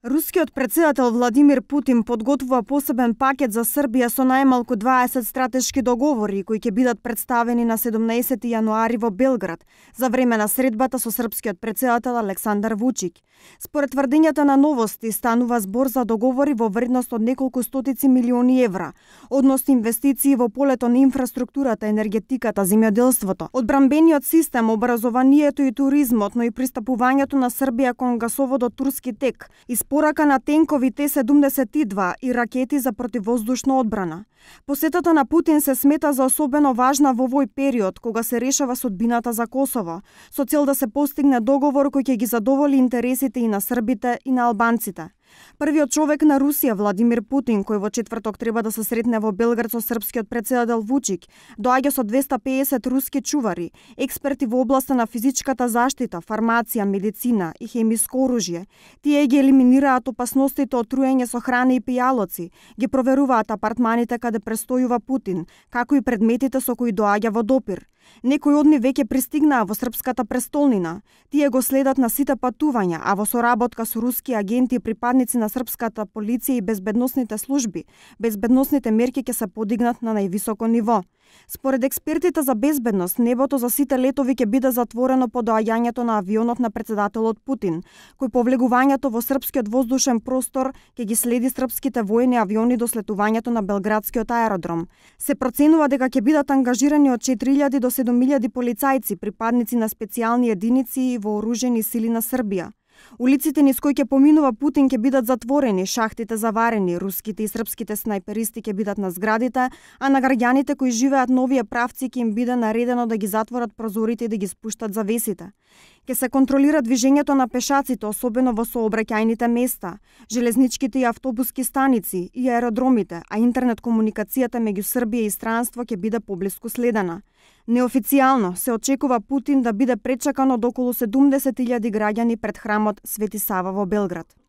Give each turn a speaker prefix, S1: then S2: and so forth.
S1: Рускиот претседател Владимир Путин подготвува посебен пакет за Србија со најмалку 20 стратешки договори кои ќе бидат представени на 17 јануари во Белград за време на средбата со српскиот претседател Александар Вучиќ. Според тврдењата на Новости, станува збор за договори во вредност од неколку стотици милиони евра, односно инвестиции во полето на инфраструктурата, енергетиката, земјоделството, одбранбениот систем, образованието и туризмот, но и пристапувањето на Србија кон гасоводот Турски тек, порака на тенкови Т-72 и ракети за противвоздушна одбрана. Посетата на Путин се смета за особено важна во овој период, кога се решава судбината за Косово, со цел да се постигне договор кој ќе ги задоволи интересите и на србите и на албанците. Првиот човек на Русија, Владимир Путин, кој во четврток треба да се сретне во Белград со српскиот претседател Вучиќ, доаѓа со 250 руски чувари, експерти во областа на физичката заштита, фармација, медицина и хемиско оружје. Тие ги елиминираат опасностите од труење со храна и пијалоци, ги проверуваат апартманите каде престојува Путин, како и предметите со кои доаѓа во допир. Некои од нив веќе пристигнаа во српската престолнина. Тие го следат на сите патувања, а во соработка со руски агенти и припадници на српската полиција и безбедносните служби, безбедносните мерки ќе се подигнат на највисоко ниво. Според експертите за безбедност, небото за сите летови ќе биде затворено по доаѓањето на авионот на претседателот Путин, кој по влегувањето во српскиот воздушен простор ќе ги следи српските воени авиони до слетувањето на белградскиот аеродром. Се проценува дека ќе бидат ангажирани од 4000 до 7000 полицајци, припадници на специјални единици и вооружени сили на Србија. Улиците низ кои ќе поминува Путин ќе бидат затворени, шахтите заварени, руските и српските снајперисти ќе бидат на зградите, а на граѓаните кои живеат на овие правци ќе им биде наредено да ги затворат прозорите и да ги спуштат завесите. Ќе се контролира движењето на пешаците, особено во сообраќајните места, железничките и автобуски станици и аеродромите, а интернет комуникацијата меѓу Србија и странство ќе биде поблиску следена. Неофицијално се очекува Путин да биде пречекан од околу 70.000 граѓани пред храмот Свети Сава во Белград.